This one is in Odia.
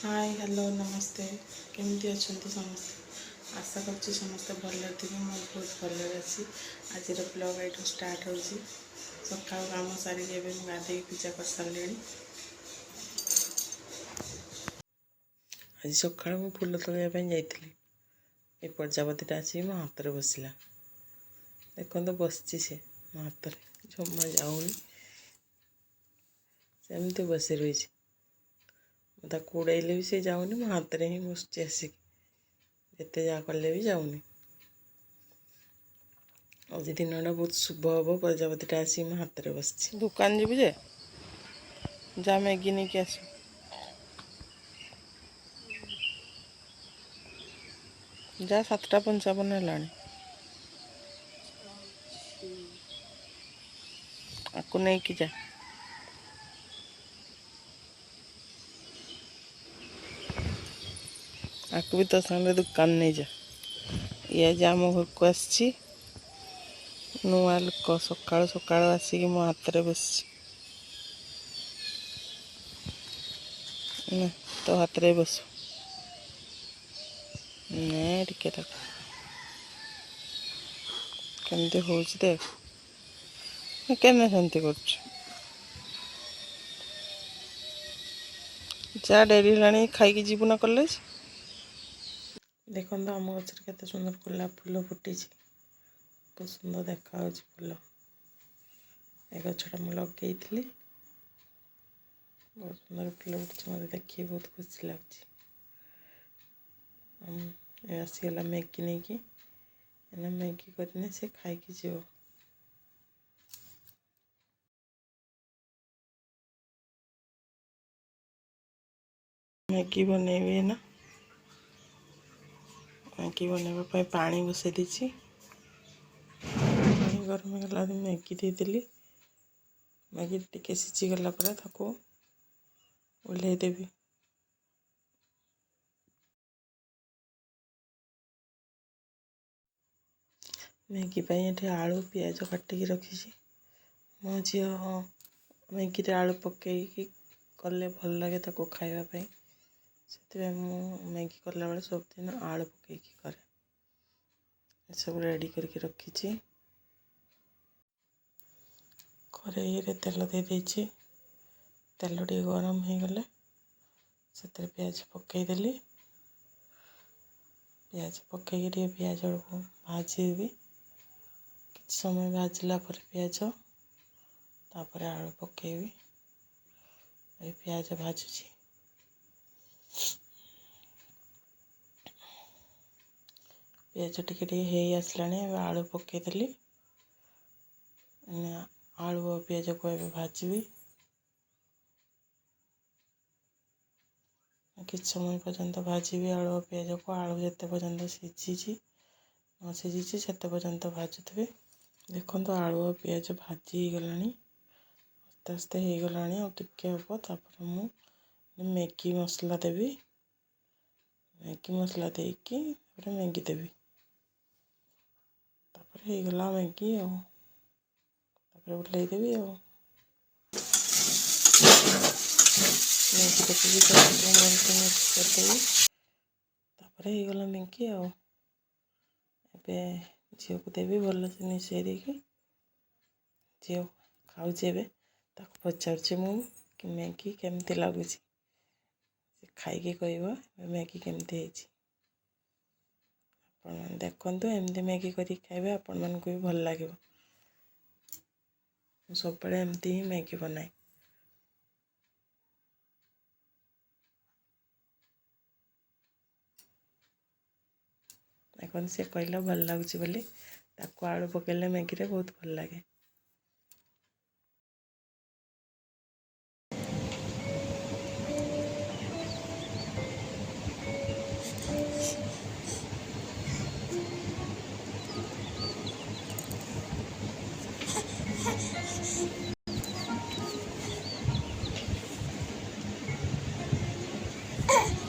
ହାଏ, ହ୍ୟାଲୋ, ନମସ୍ତେ। କେମିତି ଅଛନ୍ତି ସମସ୍ତେ? ଆଶା କରୁଛି ସମସ୍ତେ ଭଲରେ ଥିବେ। ମୁଁ ବହୁତ ଭଲରେ ଅଛି। ଆଜିର ବ୍ଲଗ୍ ଏଇଠୁ ଷ୍ଟାର୍ଟ ହେଉଛି। ସକାଳୁ କାମ ସାରିକି ଏବେ ମୁଁ ଗାଧେଇକି ପୂଜା କରିସାରିଲିଣି। ଆଜି ସକାଳୁ ମୁଁ ଫୁଲ ତୋଳିବା ପାଇଁ ଯାଇଥିଲି। ଏ ପ୍ରଜାପତିଟା ଆସିକି ମୋ ହାତରେ ବସିଲା। ଦେଖନ୍ତୁ, ବସିଛି ସେ ମୋ ହାତରେ, ଜମା ଯାଉନି, ସେମିତି ବସି ରହିଛି। ମୁଁ ତାକୁ ଉଡ଼େଇଲେ ବି ସେ ଯାଉନି, ମୋ ହାତରେ ହିଁ ବସୁଛି ଆସିକି। ଯେତେ ଯାହା କଲେ ବି ଯାଉନି। ଆଜି ଦିନଟା ବହୁତ ଶୁଭ ହେବ, ପ୍ରଜାପତିଟା ଆସିକି ମୋ ହାତରେ ବସିଛି। ଦୋକାନ ଯିବୁ ଯେ, ଯା ମ୍ୟାଗି ନେଇକି ଆସିବୁ। ଯା, 7:55 ହେଲାଣି। ଆକୁ ନେଇକି ଯା। ଆକୁ ବି ତୋ ସାଙ୍ଗରେ ଦୋକାନ ନେଇଯା। ଇଏ ଆଜି ଆମ ଘରକୁ ଆସିଛି ନୂଆ ଲୋକ। ସକାଳୁ ସକାଳୁ ଆସିକି ମୋ ହାତରେ ବସିଛି। ନା, ତୋ ହାତରେ ବସୁ ନେ ଟିକେ। ତାକୁ କେମିତି ହଉଛି ଦେଖ, କେନେ ସେମିତି କରୁଛୁ। ଯା, ଡେରି ହେଲାଣି, ଖାଇକି ଯିବୁ ନା କଲେଜ। ଦେଖନ୍ତୁ, ଆମ ଗଛରେ କେତେ ସୁନ୍ଦର ଗୋଲାପ ଫୁଲ ଫୁଟିଛି। ବହୁତ ସୁନ୍ଦର ଦେଖାଯାଉଛି ଫୁଲ। ଏ ଗଛଟା ମୁଁ ଲଗେଇଥିଲି। ବହୁତ ସୁନ୍ଦର ଫୁଲ ଫୁଟିଛି। ମୋତେ ଦେଖିକି ବହୁତ ଖୁସି ଲାଗୁଛି। ଏ ଆସିଗଲା ମ୍ୟାଗି ନେଇକି। ଏଇନା ମ୍ୟାଗି କରିନେ ସେ ଖାଇକି ଯିବ। ମ୍ୟାଗି ବନେଇବି ଏଇନା। ମ୍ୟାଗି ବନେଇବା ପାଇଁ ପାଣି ବସେଇ ଦେଇଛି। ପାଣି ଗରମ ହେଇଗଲା, ମ୍ୟାଗି ଦେଇଦେଲି। ମ୍ୟାଗି ଟିକେ ସିଝିଗଲା ପରେ ତାକୁ ଓହ୍ଲେଇ ଦେବି। ମ୍ୟାଗି ପାଇଁ ଏଠି ଆଳୁ ପିଆଜ କାଟିକି ରଖିଛି। ମୋ ଝିଅ ମ୍ୟାଗିରେ ଆଳୁ ପକେଇକି କଲେ ଭଲ ଲାଗେ ତାକୁ ଖାଇବା ପାଇଁ। ସେଥିପାଇଁ ମୁଁ ମ୍ୟାଗି କଲାବେଳେ ସବୁଦିନ ଆଳୁ ପକେଇକି କରେ। ଏସବୁ ରେଡ଼ି କରିକି ରଖିଛି। କରେଇରେ ତେଲ ଦେଇଦେଇଛି। ତେଲ ଟିକେ ଗରମ ହେଇଗଲେ ସେଥିରେ ପିଆଜ ପକେଇଦେଲି। ପିଆଜ ପକେଇକି ଟିକେ ପିଆଜକୁ ଭାଜିଦେବି। କିଛି ସମୟ ଭାଜିଲା ପରେ ପିଆଜ, ତାପରେ ଆଳୁ ପକେଇବି। ଏ ପିଆଜ ଭାଜୁଛି। ପିଆଜ ଟିକେ ଟିକେ ହେଇ ଆସିଲାଣି, ଏବେ ଆଳୁ ପକେଇଦେଲି। ଆଳୁ ଆଉ ପିଆଜକୁ ଏବେ ଭାଜିବି। କିଛି ସମୟ ପର୍ଯ୍ୟନ୍ତ ଭାଜିବି ଆଳୁ ଆଉ ପିଆଜକୁ। ଆଳୁ ଯେତେ ପର୍ଯ୍ୟନ୍ତ ସିଝିଛି ନ ସିଝିଛି, ସେତେ ପର୍ଯ୍ୟନ୍ତ ଭାଜୁଥିବି। ଦେଖନ୍ତୁ, ଆଳୁ ଆଉ ପିଆଜ ଭାଜି ହେଇଗଲାଣି, ଆସ୍ତେ ଆସ୍ତେ ହେଇଗଲାଣି। ଆଉ ଟିକେ ହେବ, ତାପରେ ମୁଁ ମ୍ୟାଗି ମସଲା ଦେବି। ମ୍ୟାଗି ମସଲା ଦେଇକି ତାପରେ ମ୍ୟାଗି ଦେବି। ତାପରେ ହେଇଗଲା ମ୍ୟାଗି ଆଉ ତାପରେ ଓହ୍ଲେଇ ଦେବି। ଆଉ ମ୍ୟାଗିଟାକୁ ବି ଭଲସେ ମିକ୍ସ କରିଦେବି। ତାପରେ ହେଇଗଲା ମ୍ୟାଗି। ଆଉ ଏବେ ଝିଅକୁ ଦେବି ଭଲସେ ମିଶାଇ ଦେଇକି। ଝିଅ ଖାଉଛି ଏବେ। ତାକୁ ପଚାରୁଛି ମୁଁ କି ମ୍ୟାଗି କେମିତି ଲାଗୁଛି। ସେ ଖାଇକି କହିବ ମ୍ୟାଗି କେମିତି ହେଇଛି। ଆପଣମାନେ ଦେଖନ୍ତୁ, ଏମିତି ମ୍ୟାଗି କରିକି ଖାଇବେ, ଆପଣମାନଙ୍କୁ ବି ଭଲ ଲାଗିବ। ମୁଁ ସବୁବେଳେ ଏମିତି ହିଁ ମ୍ୟାଗି ବନାଏ। ଦେଖନ୍ତୁ, ସେ କହିଲା ଭଲ ଲାଗୁଛି ବୋଲି। ତାକୁ ଆଳୁ ପକେଇଲେ ମ୍ୟାଗିରେ ବହୁତ ଭଲ ଲାଗେ।